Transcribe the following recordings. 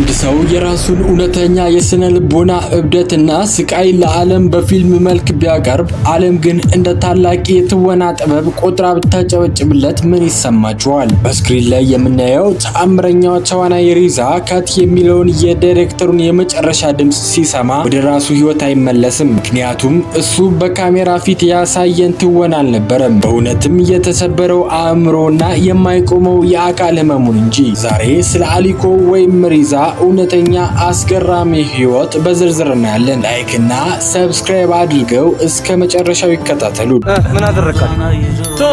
አንድ ሰው የራሱን እውነተኛ የስነ ልቦና እብደትና ስቃይ ለዓለም በፊልም መልክ ቢያቀርብ፣ ዓለም ግን እንደ ታላቅ የትወና ጥበብ ቆጥራ ብታጨበጭብለት ምን ይሰማችኋል? በ screen ላይ የምናየው ተአምረኛው ተዋናይ ሪዛ cut የሚለውን የዳይሬክተሩን የመጨረሻ ድምፅ ሲሰማ ወደ ራሱ ህይወት አይመለስም። ምክንያቱም እሱ በካሜራ ፊት ያሳየን ትወና አልነበረም፣ በእውነትም የተሰበረው አእምሮና የማይቆመው የአካል ህመሙን እንጂ። ዛሬ ስለ አሊኮ ወይም ሪዛ እውነተኛ አስገራሚ ህይወት በዝርዝር እናያለን። Like እና subscribe አድርገው እስከ መጨረሻው ይከታተሉ። ምን አደረካት? ቶ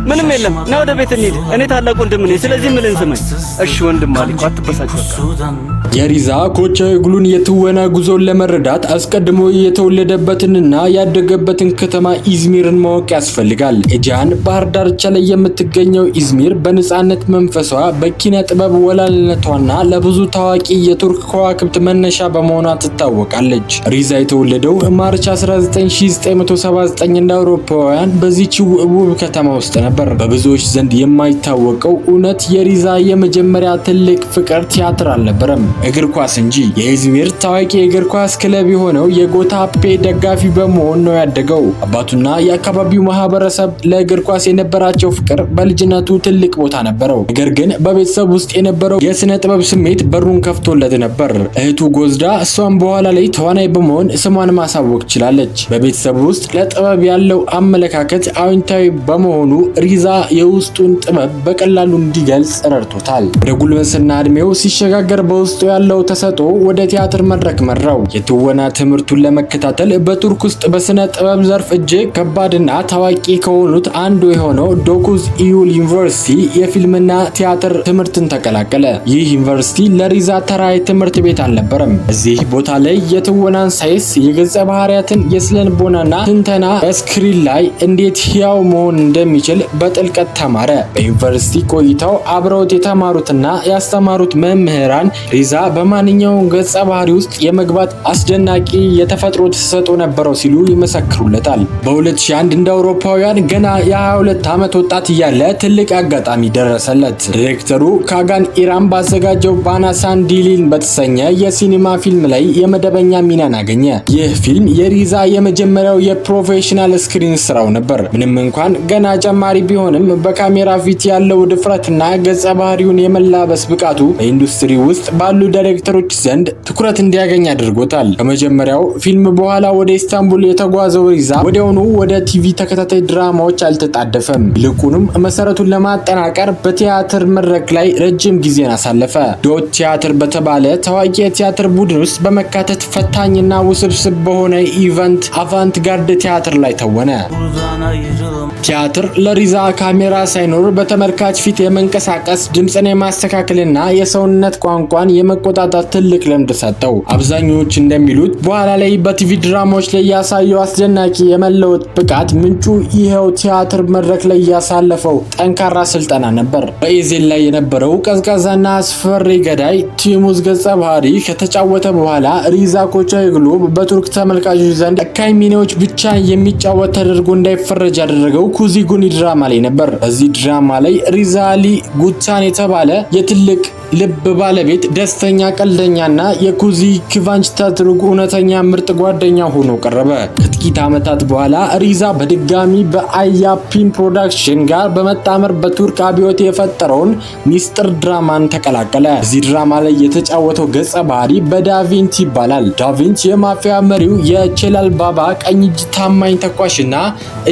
ምንም የለም። ና ወደ ቤት እንሂድ። እኔ ታላቅ ወንድም ነኝ። ስለዚህ ምልን ስማኝ። እሺ ወንድም አሊኮ፣ አትበሳጭ በቃ። የሪዛ ኮቻይግሉን የትወና ጉዞን ለመረዳት አስቀድሞ የተወለደበትንና ያደገበትን ከተማ ኢዝሚርን ማወቅ ያስፈልጋል። ኤጂያን ባህር ዳርቻ ላይ የምትገኘው ኢዝሚር በነጻነት መንፈሷ፣ በኪነ ጥበብ ወላልነቷና ለብዙ ታዋቂ የቱርክ ከዋክብት መነሻ በመሆኗ ትታወቃለች። ሪዛ የተወለደው March 19,1979 እንደ አውሮፓውያን በዚች ውብ ከተማ ውስጥ ነበር። በብዙዎች ዘንድ የማይታወቀው እውነት የሪዛ የመጀመሪያ ትልቅ ፍቅር ቲያትር አልነበረም፣ እግር ኳስ እንጂ። የኢዝሚር ታዋቂ የእግር ኳስ ክለብ የሆነው የጎታፔ ደጋፊ በመሆን ነው ያደገው። አባቱና የአካባቢው ማህበረሰብ ለእግር ኳስ የነበራቸው ፍቅር በልጅነቱ ትልቅ ቦታ ነበረው። ነገር ግን በቤተሰብ ውስጥ የነበረው የስነ ጥበብ ስሜት በሩን ከፍቶለት ነበር። እህቱ ጎዝዳ እሷም በኋላ ላይ ተዋናይ በመሆን ስሟን ማሳወቅ ችላለች። በቤተሰብ ውስጥ ለጥበብ ያለው አመለካከት አዎንታዊ በመሆኑ ሪዛ የውስጡን ጥበብ በቀላሉ እንዲገልጽ ረድቶታል። ወደ ጉልምስና እድሜው ሲሸጋገር በውስጡ ያለው ተሰጥኦ ወደ ቲያትር መድረክ መራው። የትወና ትምህርቱን ለመከታተል በቱርክ ውስጥ በስነ ጥበብ ዘርፍ እጅግ ከባድና ታዋቂ ከሆኑት አንዱ የሆነው ዶኩዝ ኢዩል ዩኒቨርሲቲ የፊልምና ቲያትር ትምህርትን ተቀላቀለ። ይህ ዩኒቨርሲቲ ለሪዛ ተራ የትምህርት ቤት አልነበረም። እዚህ ቦታ ላይ የትወናን ሳይንስ፣ የገጸ ባህሪያትን የስነልቦናና ትንተና፣ በ screen ላይ እንዴት ህያው መሆን እንደሚችል በጥልቀት ተማረ። በዩኒቨርሲቲ ቆይታው አብረውት የተማሩትና ያስተማሩት መምህራን ሪዛ በማንኛውም ገጸ ባህሪ ውስጥ የመግባት አስደናቂ የተፈጥሮ ተሰጥኦ ነበረው ሲሉ ይመሰክሩለታል። በ2001 እንደ አውሮፓውያን ገና የ22 ዓመት ወጣት እያለ ትልቅ አጋጣሚ ደረሰለት። ዲሬክተሩ ካጋን ኢራን ባዘጋጀው ባናሳን ዲሊን በተሰኘ የሲኒማ ፊልም ላይ የመደበኛ ሚናን አገኘ። ይህ ፊልም የሪዛ የመጀመሪያው የ professional screen ስራው ነበር። ምንም እንኳን ገና ጀማሪ ቢሆንም በካሜራ ፊት ያለው ድፍረትና ገጸ ባህሪውን የመላበስ ብቃቱ በኢንዱስትሪ ውስጥ ባሉ ዳይሬክተሮች ዘንድ ትኩረት እንዲያገኝ አድርጎታል። ከመጀመሪያው ፊልም በኋላ ወደ ኢስታንቡል የተጓዘው ሪዛ ወዲያውኑ ወደ ቲቪ ተከታታይ ድራማዎች አልተጣደፈም። ይልቁንም መሰረቱን ለማጠናቀር በቲያትር መድረክ ላይ ረጅም ጊዜን አሳለፈ። ዶት ቲያትር በተባለ ታዋቂ የቲያትር ቡድን ውስጥ በመካተት ፈታኝና ውስብስብ በሆነ ኢቨንት avant garde ቲያትር ላይ ተወነ። ቲያትር ለሪዛ ካሜራ ሳይኖር በተመልካች ፊት የመንቀሳቀስ፣ ድምፅን የማስተካከልና የሰውነት ቋንቋን የመቆጣጠር ትልቅ ልምድ ሰጠው። አብዛኞች እንደሚሉት በኋላ ላይ በቲቪ ድራማዎች ላይ ያሳየው አስደናቂ የመለወጥ ብቃት ምንጩ ይኸው ቲያትር መድረክ ላይ ያሳለፈው ጠንካራ ስልጠና ነበር። በኤዜል ላይ የነበረው ቀዝቃዛና አስፈሪ ገዳይ ቲሙዝ ገጸ ባህሪ ከተጫወተ በኋላ ሪዛ ኮቻይግሉ በቱርክ ተመልካቾች ዘንድ ጨካኝ ሚናዎች ብቻ የሚጫወት ተደርጎ እንዳይፈረጅ ያደረገው ኩዚጉኒ ድራማ ላይ ነበር። በዚህ ድራማ ላይ ሪዛ አሊ ጉታን የተባለ የትልቅ ልብ ባለቤት፣ ደስተኛ፣ ቀልደኛና የኩዚ ክቫንች ታትሩግ እውነተኛ ምርጥ ጓደኛ ሆኖ ቀረበ። ከጥቂት ዓመታት በኋላ ሪዛ በድጋሚ በአያፒን ፕሮዳክሽን ጋር በመጣመር በቱርክ አብዮት የፈጠረውን ሚስጥር ድራማን ተቀላቀለ። በዚህ ድራማ ላይ የተጫወተው ገጸ ባህሪ በዳቪንት ይባላል። ዳቪንት የማፊያ መሪው የቼላል ባባ ቀኝ እጅ፣ ታማኝ ተኳሽና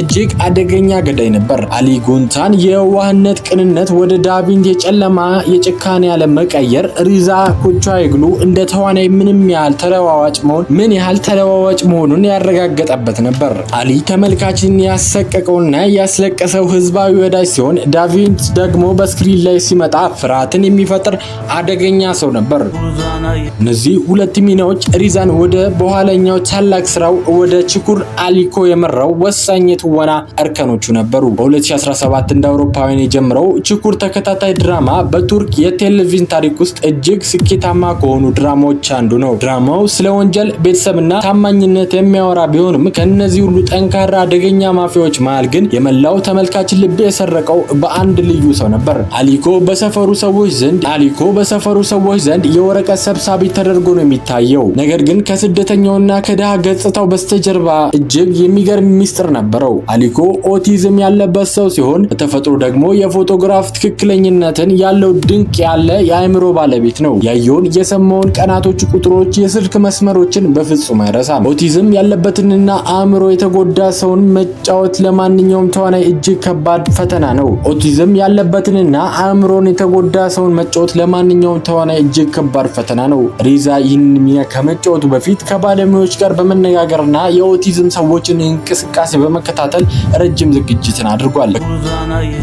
እጅግ አደገኛ ገዳይ ነበር። አሊ ጉንታን የዋህነት ቅንነት ወደ ዳቪንት የጨለማ የጭካኔ ዓለም መቀየር ሪዛ ኮቻይግሉ እንደ ተዋናይ ምንም ያህል ተለዋዋጭ መሆን ምን ያህል ተለዋዋጭ መሆኑን ያረጋገጠበት ነበር። አሊ ተመልካችን ያሰቀቀውና ያስለቀሰው ህዝባዊ ወዳጅ ሲሆን፣ ዳቪንት ደግሞ በ screen ላይ ሲመጣ ፍርሃትን የሚፈጥር አደገኛ ሰው ነበር። እነዚህ ሁለት ሚናዎች ሪዛን ወደ በኋለኛው ታላቅ ስራው ወደ ችኩር አሊኮ የመራው ወሳኝ የትወና እርከኖቹ ነበሩ። በ2017 እንደ አውሮፓውያን የጀመረው ችኩር ተከታታይ ድራማ በቱርክ የቴሌቪዥን ታሪክ ውስጥ እጅግ ስኬታማ ከሆኑ ድራማዎች አንዱ ነው። ድራማው ስለ ወንጀል፣ ቤተሰብና ታማኝነት የሚያወራ ቢሆንም ከእነዚህ ሁሉ ጠንካራ አደገኛ ማፊያዎች መሃል ግን የመላው ተመልካች ልብ የሰረቀው በአንድ ልዩ ሰው ነበር። አሊኮ በሰፈሩ ሰዎች ዘንድ ዘንድ የወረቀት ሰብሳቢ ተደርጎ ነው የሚታየው። ነገር ግን ከስደተኛውና ከድሃ ገጽታው በስተጀርባ እጅግ የሚገርም ሚስጥር ነበረው። አሊኮ ኦቲዝም ያለበት ሰው ሲሆን በተፈጥሮ ደግሞ የፎቶግራፍ ትክክለኝነትን ያለው ድንቅ ያለ የአእምሮ ባለቤት ነው። ያየውን፣ የሰማውን ቀናቶች፣ ቁጥሮች፣ የስልክ መስመሮችን በፍጹም አይረሳም። ኦቲዝም ያለበትንና አእምሮ የተጎዳ ሰውን መጫወት ለማንኛውም ተዋናይ እጅግ ከባድ ፈተና ነው። ኦቲዝም ያለበትንና አእምሮን የተጎዳ ሰውን መጫወት ለማንኛውም ተዋናይ እጅግ ከባድ ፈተና ነው። ሪዛ ይህን ሚና ከመጫወቱ በፊት ከባለሙያዎች ጋር በመነጋገርና የኦቲዝም ሰዎችን እንቅስቃሴ በመከታተል ረጅም ዝግጅትን አድርጓል።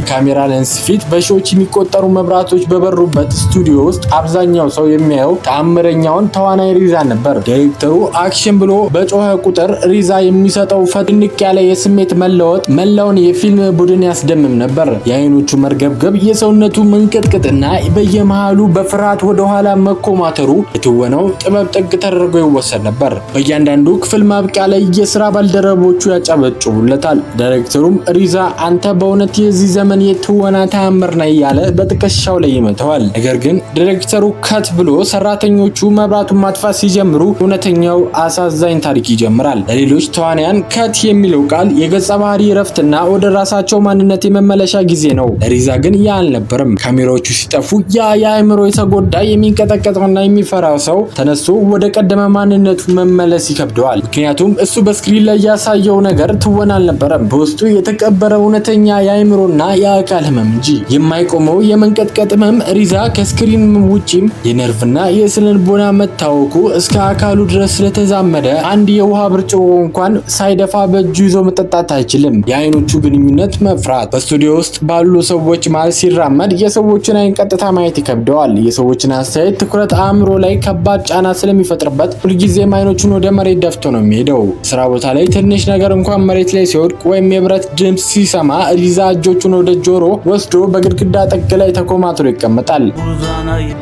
ካሜራ ሌንስ ፊት በሺዎች የሚቆጠሩ መብራቶች በበሩበት ስቱዲዮ ውስጥ አብዛኛው ሰው የሚያየው ተአምረኛውን ተዋናይ ሪዛ ነበር። ዳይሬክተሩ "action" ብሎ በጮኸ ቁጥር ሪዛ የሚሰጠው ፍንጥቅ ያለ የስሜት መለወጥ መላውን የፊልም ቡድን ያስደምም ነበር። የአይኖቹ መርገብገብ፣ የሰውነቱ መንቀጥቀጥና በየመሃሉ በፍርሃት ወደኋላ መኮማተሩ የትወናው ጥበብ ጥግ ተደርጎ ይወሰድ ነበር። በእያንዳንዱ ክፍል ማብቂያ ላይ የስራ ባልደረቦቹ ያጨበጭቡለታል። ዳይሬክተሩም "ሪዛ፣ አንተ በእውነት የዚህ ዘመን የትወና ተአምር ነህ" እያለ በትከሻው ላይ ይመተዋል። ነገር ግን ዳይሬክተሩ "cut" ብሎ ሰራተኞቹ መብራቱን ማጥፋት ሲጀምሩ እውነተኛው አሳዛኝ ታሪክ ይጀምራል። ለሌሎች ተዋንያን "cut" የሚለው ቃል የገጸ ባህሪ እረፍትና ወደ ራሳቸው ማንነት የመመለሻ ጊዜ ነው። ለሪዛ ግን ያ አልነበረም። ካሜራዎቹ ሲጠፉ ያ የአእምሮ የተጎዳ፣ የሚንቀጠቀጠውና የሚፈራው ሰው ተነስቶ ወደ ቀደመ ማንነቱ መመለስ ይከብደዋል። ምክንያቱም እሱ በ screen ላይ ያሳየው ነገር ትወና አልነበረም፣ በውስጡ የተቀበረ እውነተኛ የአእምሮና የአካል ህመም እንጂ። የማይቆመው የመንቀጥቀጥ ህመም ሪዛ ከ screen ውጪም የነርቭና የስነልቦና መታወኩ እስከ አካሉ ድረስ ስለተዛመደ አንድ የውሃ ብርጭቆ እንኳን ሳይደፋ በእጁ ይዞ መጠጣት አይችልም። የአይኖቹ ግንኙነት መፍራት፣ በስቱዲዮ ውስጥ ባሉ ሰዎች መሃል ሲራመድ የሰዎችን አይን ቀጥታ ማየት ይከብደዋል። የሰዎችን አስተያየት ትኩረት አእምሮ ላይ ከባድ ጫና ስለሚፈጥርበት ሁልጊዜም አይኖቹን ወደ መሬት ደፍቶ ነው የሚሄደው። ስራ ቦታ ላይ ትንሽ ነገር እንኳን መሬት ላይ ሲወድቅ ወይም የብረት ድምፅ ሲሰማ ሪዛ እጆቹን ወደ ጆሮ ወስዶ በግድግዳ ጥግ ላይ ተኮማትሮ ይቀመጣል።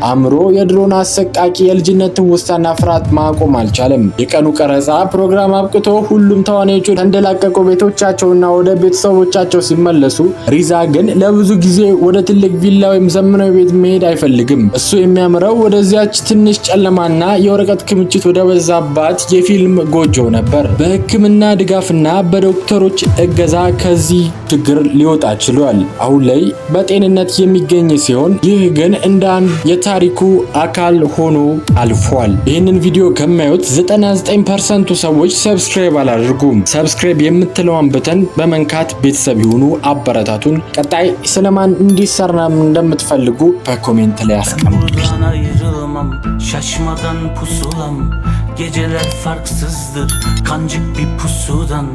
አእምሮ የድሮን አሰቃቂ የልጅነት ትውስታና ፍርሃት ማቆም አልቻለም። የቀኑ ቀረጻ ፕሮግራም አብቅቶ ሁሉም ተዋናዮች ተንደላቀቁ ቤቶቻቸውና ወደ ቤተሰቦቻቸው ሲመለሱ ሪዛ ግን ለብዙ ጊዜ ወደ ትልቅ ቪላ ወይም ዘመናዊ ቤት መሄድ አይፈልግም። እሱ የሚያምረው ወደዚያች ትንሽ ጨለማና የወረቀት ክምችት ወደ በዛባት የፊልም ጎጆ ነበር። በሕክምና ድጋፍና በዶክተሮች እገዛ ከዚህ ችግር ሊወጣ ችሏል። አሁን ላይ በጤንነት የሚገኝ ሲሆን ይህ ግን እንደ አንድ የታሪኩ አካል ሆኖ አልፏል። ይህንን ቪዲዮ ከሚያዩት 99%ቱ ሰዎች subscribe አላደረጉም። Subscribe የምትለዋን button በመንካት ቤተሰብ ይሁኑ፣ አበረታቱን። ቀጣይ ስለማን እንዲሰራ እንደምትፈልጉ በ comment ላይ አስቀምጡ። Buradan ayrılamam, şaşmadan pusulam. Geceler farksızdır kancık bir pusudan.